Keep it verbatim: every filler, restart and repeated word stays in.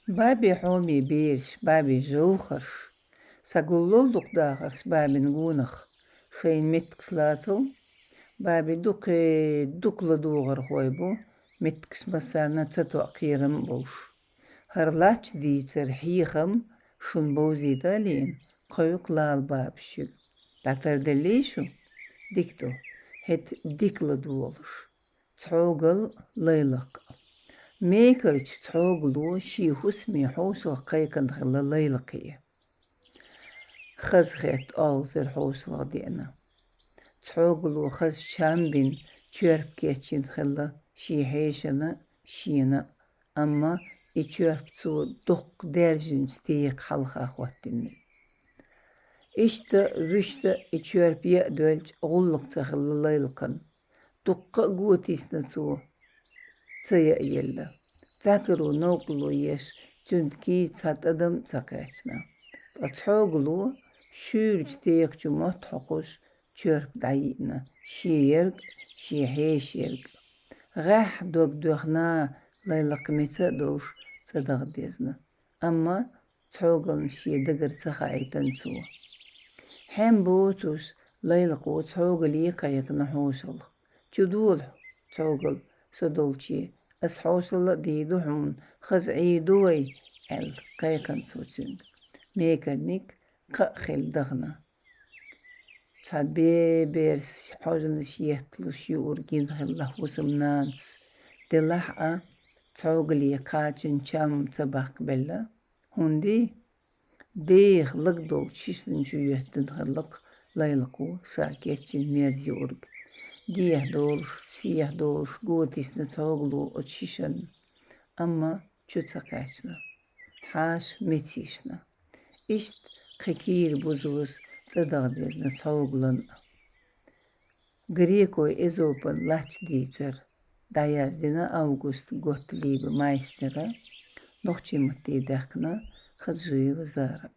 Баби хьоме бераш, баби жовхарш, сагуллал дукха дахарш бабин гонах, шайна меттигаш лацал, баби дукхе-дукха ладогӀархой бу, меттигаш массарна ца тоӀа кхерам а болуш. ХӀара лач дийцар хьехам шун бовзийта а лиъна, кхойкху лала бабаш шуьга. ДӀатарделлий шу? Дика ду, хӀета дика ладогӀалаш. Цхьогал, лайлакх. Мекарчу цхьогало шен хӀусаме хьошалгӀа кхайкхина хилла лайлакхе. Хаза хетта олхазар хьошалгӀа деана. Цхьогало хаза чам бина, чоьрп кечйина хилла шен хьешана, шена, амма и чоьрп цо дуккха даьржинчу теха хьалха хӀоттийна. Иштта, вуьшта и чоьрп яа доьлча, гӀуллакх ца хилла лайлакхан. Дуккха а го тийсина цо, ца яа елла. Цхьаькхаро новкъарло еш, цуьнан кийча цхьа тӀадам а ца кхаьчна. Ткъа цхьогало шуьйрачу техачу мотт хьокхуш, чоьрп дӀайиъна, шен ерг а, шен хьешан ерг а. ГӀаьхьа дог доьхна, лайлакх меца а долуш, цӀа даха дезна. Амма цхьогална шен дагара ца хаийтина цо. Хьен боцуш, лайлакхо цхьогале кхайкхина хьошалгӀа. «Чу долахь, цхьогал, со долче, ас хьошалла а дийр ду хьуна, хаза Ӏийр ду вай», — аьлла, кхайкхина цо цуьнга. Мекарниг кхаъ хилла дахана. Цхьа бе-берс хьожанаш етталуш юург йина хилла хӀусамнанас. Делахь а, цхьогале кхачан чам ца баккхабелла. ХӀунда? Деха лаг долчу шишан чу йоьттина хилла-кх лайлакхо ша кечйина мерза юург. Деха долуш, сеха долуш го тийсина цхьогало оцу шишанна, амма чу ца кхаьчна. Хьаша меца йишна. Иштта кхин кийра бузош цӀа даха дезна цхьогална а. Грекойн Эзопан лач дийцар дӀаяздина Август Готлиба Майстера, нохчийн матте даьккхина Хаджиева Зара.